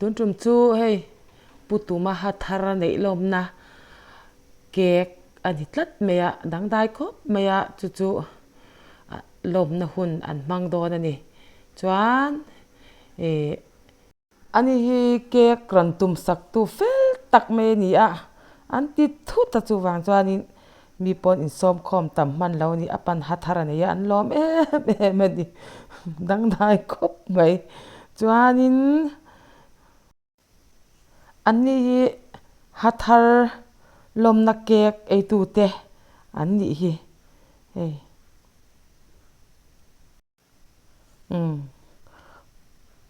Tun tum chu hei Pu Tuma ha thar a neih lawmna cake a ni tlat mai a, dangdai khawp mai a, chu chu lawmna hun an hmang dawn a ni. Chuan ih. Ani hi cake rawn tum sak tu fel tak mai a ni a, an ti thut a chuvang chuanin mi pawn insawm khawm tam hman lo a ni, a pan ha thar a nei a, an lawm em em a ni, dangdai khawp mai. Chuanin ani hi ha thar lawmna cake eitu te an nih hi hei. Umm.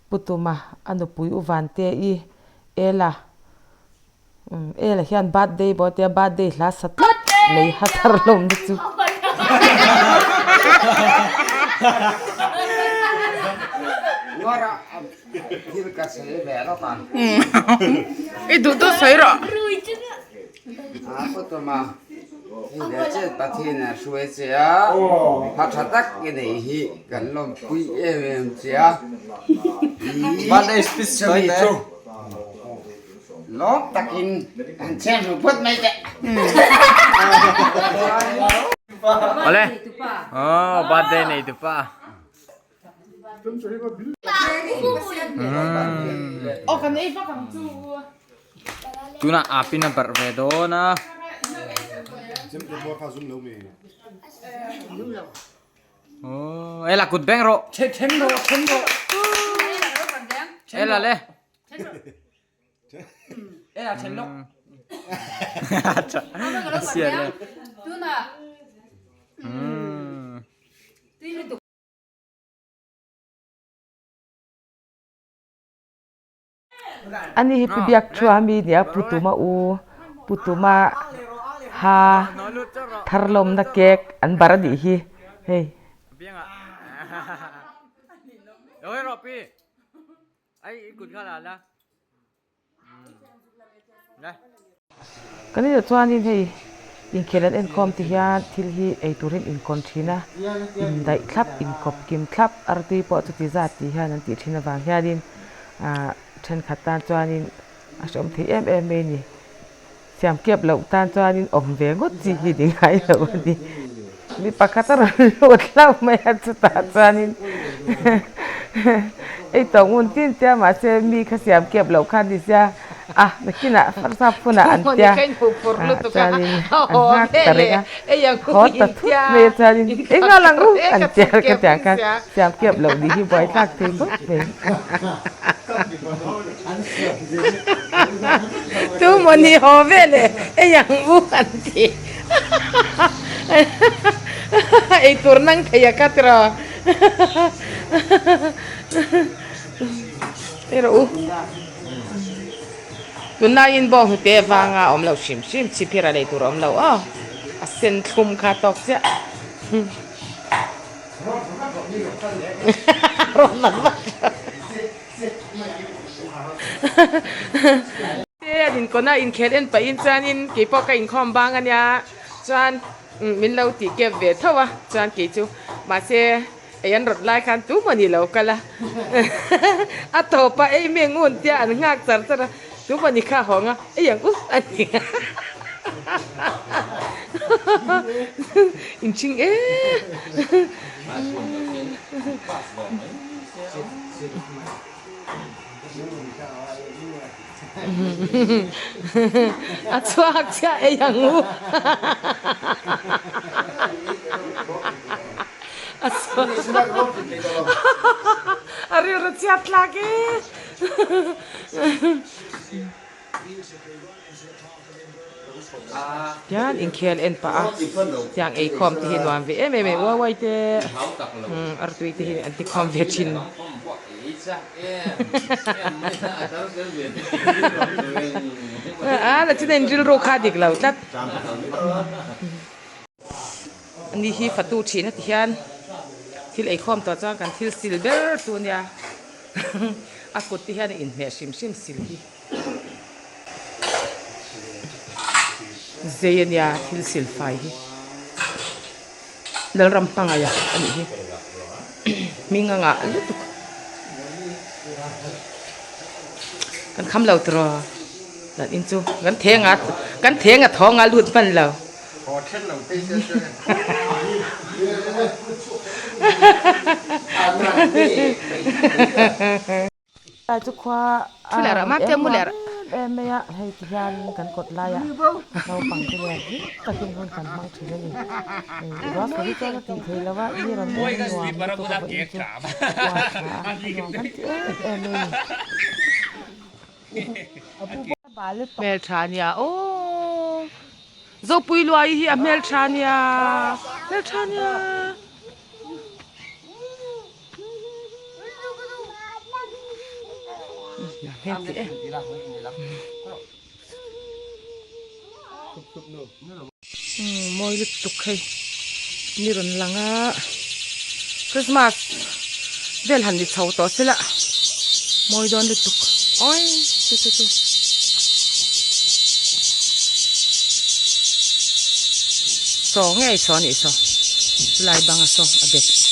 Pu Tuma, a nupui U Vante i Ela, umm Ela hian birthday pawh a tia birthday hla sa tlat mai ha thar hlawm te chu. I duh duh sawi rawh. Pu Tuma, hei ve che Pathian a hruai che a, ha tha tak i nei hi kan lawmpui em em che a, i chumi chu lawm takin han chhiar hnu phawt mai teh. Awle, aw birthday nei tupa. Tunah apin a barh ve dawn a. Aw ela kut beng rawh. Ela le. Ela then lawk. Sial e. Ani hi Pu Biak thu a mi nia Pu Tuma u Pu Tuma ha thar lawmna cake an bar a nih hi hei. Kan inah chuanin hei inkhel an enkhawm ti hian thil hi ei turin inkawn thin a, indaih thlap, inkawp kim thlap, artui pawh chuti zat tih hian an tih thin avang hianin ah thenkhat tan chuanin a hrehawm thei em em mai a ni. Siam kep loh tan chuanin awm ve ngawt chi hi ni ngai lo a ni. Mi pakhat a rawn lut hlauh mai a chutah chuanin ei tawh ngun tin tia mahse mi kha siam kep loh khan ni sia a nakinah farsap hunah an tia ah chuanin an nghak ta reng a haw ta thut mai a chuanin ei nghal ang u an tia ka tiang khan siam kep loh nih hi buaithlak thei khawp mai. Tu maw ni haw veleh ei ang u an ti. Ei tur nang thei a ka tiraw. Ei rawh u. Tunlaiin bawng hnute vanga awm loh hrim hrim chhipphir a lei tur a awm lo aw. A sen thlum kha tawk chiah. Rawn lat vat. Te an inkawn a, inkhel en pahin chuanin keipawh ka inkhawm bang a nia, chuan min lo tih kep ve tho a, chuan kei chu mahse ei an rawt lai khan tu maw ni lo kal a, a tawp a ei meng un tia an nghak char char a, tu maw ni kha hawng a, ei ang u a ni inchhing e. A chhuak chiah ei ang u. A chhuak A rilru chhiat tlak e. Tian inkhel en pah a tiang eikhawm te hi nuam ve em em e uai te artui te hi an ti khawm ve thin. A la chuan in rilru kha dik lo tlat. Ani hi fatu thin a ti hian thil eikhawm tawh chuan kan thil sil ber chu ania a kut te hian a inhmeh hrim hrim sil hi. Zei a nia thil sil fai hi Lalram hmangaih a anih hi hming a ngah lutuk. Kan kham lo tiraw zan in chu kan theng a kan theng a thawng a lut hman lo. Lai chu khua a em nuam em em mai a, hei ti hian kan kawt laia naupang te nen hlim takin hun kan hmang thin a ni. Hei ruah sawi hi chuan a tih theih loh a, mi rawn en nuam lutuk a vawiin chu khua a tha a, nuam kan ti em em mai a ni. Hmeltha nia aw Zopui luai hi a hmeltha nia hmeltha nia. Mawi lutuk hei ni rawn lang a Christmas vel han ni chho tawh sela mawi dawn lutuk awi chu chu chu. Saw ngei saw a nih saw chulai banga saw a bet.